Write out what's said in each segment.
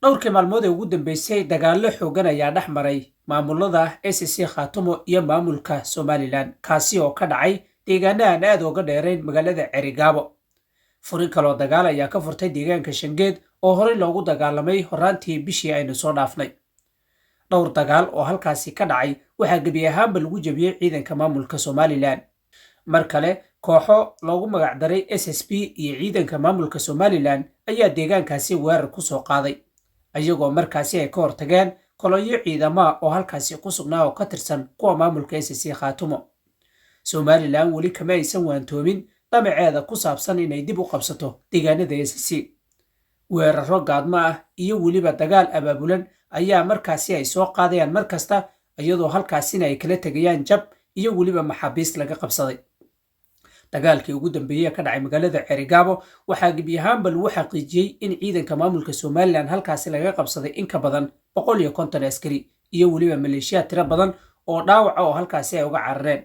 Dhowrkii maalmood ee ugu dambeysay dagaallo xoogan ayaa dhex maray maamulada SSC Khaatumo iyo maamulka Somalilan, kaasi oo ka dhacay deegaana aan aad uga dheerayn magaalada Ceerigaabo. Furin kaloo dagaal ayaa ka furtay deegaanka Shangeed oo horey loogu dagaalamay horaantii bishii aynu soo dhaafnay. Dhowr dagaal oo halkaasi ka dhacay waxaa gebi ahaanba lagu jebiyey ciidanka maamulka Somalilan. Mar kale kooxo loogu magacdaray SSB iyo ciidanka maamulka Somalilan ayaa deegaankaasi weerar ku soo qaaday, ayagoo markaasi ay ka hortageen kolonyo ciidama oo halkaasi ku sugnaa oo ka tirsan kuwa maamulka SSC Khaatumo. Somalilan weli kama aysan waantoomin damaceeda ku saabsan inay dib u qabsato deegaanada SSC. Weeraro gaadmo ah iyo weliba dagaal abaabulan ayaa markaasi ay soo qaadayaan mar kasta, iyadoo halkaasina ay kala tegayaan jab iyo weliba maxaabiist laga qabsaday. Dagaalkii ugu dambeeyey ka dhacay magaalada Ceerigaabo waxaa gebi ahaanba lagu xaqiijiyey in ciidanka maamulka Somalilan halkaasi laga qabsaday in ka badan 150 askari iyo weliba maleeshiyaad tiro badan oo dhaawaca oo halkaasi ay uga carareen,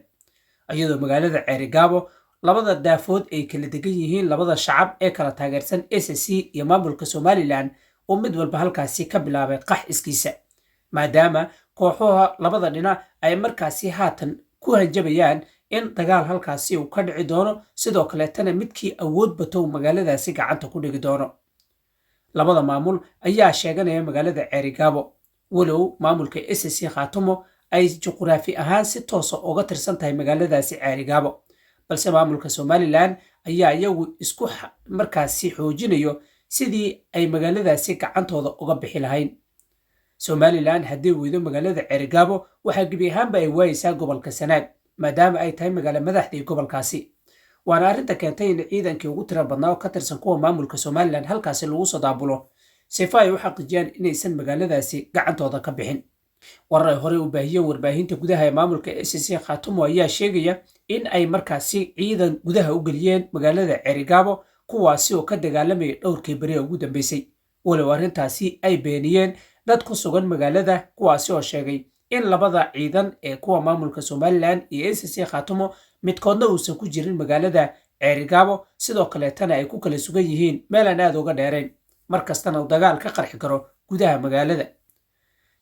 iyadoo magaalada Ceerigaabo labada daafood ay kala degan yihiin labada shacab ee kala taageersan SSC iyo maamulka Somalilan oo mid walba halkaasi ka bilaabay qax iskiisa, maadaama kooxaha labada dhinac ay markaasi haatan ku hanjabayaan in dagaal halkaasi uu ka dhici doono, sidoo kaleetana midkii awood batow magaaladaasi gacanta ku dhigi doono. Labada maamul ayaa sheeganaya magaalada Ceerigaabo, walow maamulka SSC Khaatumo ay juqraafi ahaan si toosa uga tirsan tahay magaaladaasi Ceerigaabo, balse maamulka Somalilan ayaa iyagu isku markaasi xoojinayo sidii ay magaaladaasi gacantooda uga bixi lahayn. Somalilan haddii weydo magaalada Ceerigaabo, waxaa gebi ahaanba ay waayeysaa gobolka Sanaag, maadaama ay tahay magaalo madaxdii gobolkaasi. Waana arrinta keentay in ciidankii ugu tira badnaa oo ka tirsan kuwa maamulka Somalilan halkaasi lagu soo daabulo sifa ay u xaqiijiyaan inaysan magaaladaasi gacantooda ka bixin. Warar ay horey u baahiyeen warbaahinta gudaha ee maamulka SSC Khaatumo ayaa sheegaya in ay markaasi ciidan gudaha u geliyeen magaalada Ceerigaabo, kuwaasi oo ka dagaalamayay dhowrkii beri ugu dambeysay, walow arrintaasi ay beeniyeen dad ku sugan magaalada, kuwaasi oo sheegay in labada ciidan ee kuwa maamulka Somalilan iyo SSC Khaatumo midkoodna uusan ku jirin magaalada Ceerigaabo, sidoo kaleetana ay ku kala sugan yihiin meel aan aad uga dheerayn, mar kastana uu dagaal ka qarxi karo gudaha magaalada.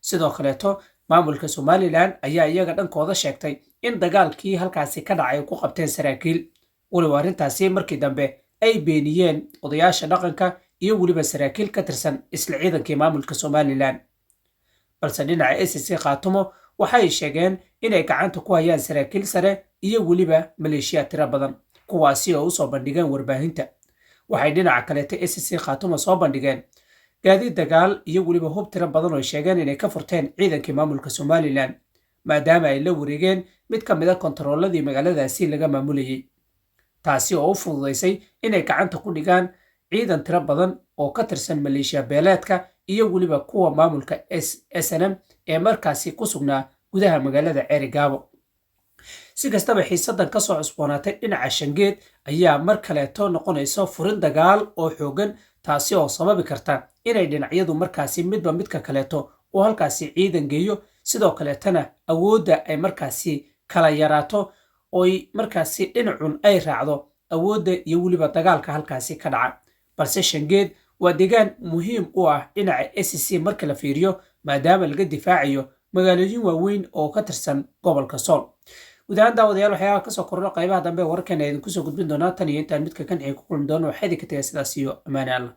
Sidoo kaleeto maamulka Somalilan ayaa iyaga dhankooda sheegtay in dagaalkii halkaasi ka dhacay ku qabteen saraakiil, walow arrintaasi markii dambe ay beeniyeen odayaasha dhaqanka iyo weliba saraakiil ka tirsan isla ciidankii maamulka Somalilan. Balse dhinaca SSC Khaatumo waxay sheegeen inay gacanta ku hayaan saraakiil sare iyo weliba maleeshiyaad tiro badan, kuwaasi oo usoo bandhigeen warbaahinta. Waxay dhinaca kaleeta SSC Khaatumo soo bandhigeen gaadiid dagaal iyo weliba hub tiro badan oo ay sheegeen inay ka furteen ciidankii maamulka Somalilan, maadaama ay la wareegeen mid ka mid a kontarooladii magaaladaasi laga maamulayay, taasi oo u fududaysay inay gacanta ku dhigaan ciidan tiro badan oo ka tirsan maleeshiya beeleedka iyo weliba kuwa maamulka SNM ee markaasi ku sugnaa gudaha magaalada Ceerigaabo. Si kastaba, xiisadan ka soo cusboonaatay dhinaca Shangeed ayaa mar kaleeto noqonayso furin dagaal oo xoogan, taasi oo sababi karta inay dhinacyadu markaasi midba midka kaleeto uu halkaasi ciidan geeyo, sidoo kaleetana awoodda ay markaasi kala yaraato, oy markaasi dhinacun ay raacdo awoodda iyo weliba dagaalka halkaasi ka dhaca. Balse Shangeed waa deegaan muhiim u ah dhinaca SSC marka la fiiriyo, maadaama laga difaacayo magaalooyin waaweyn oo ka tirsan gobolka Sool. Guud ahaan daawadayaal, waxyaabaha kasoo kordho qaybaha dambe wararkeena idinku soo gudbin doonaa. Tan iyo intaan midka kan xig ku kulmi doono, waxaa idinka tegay sidaas iyo ammaane Allah.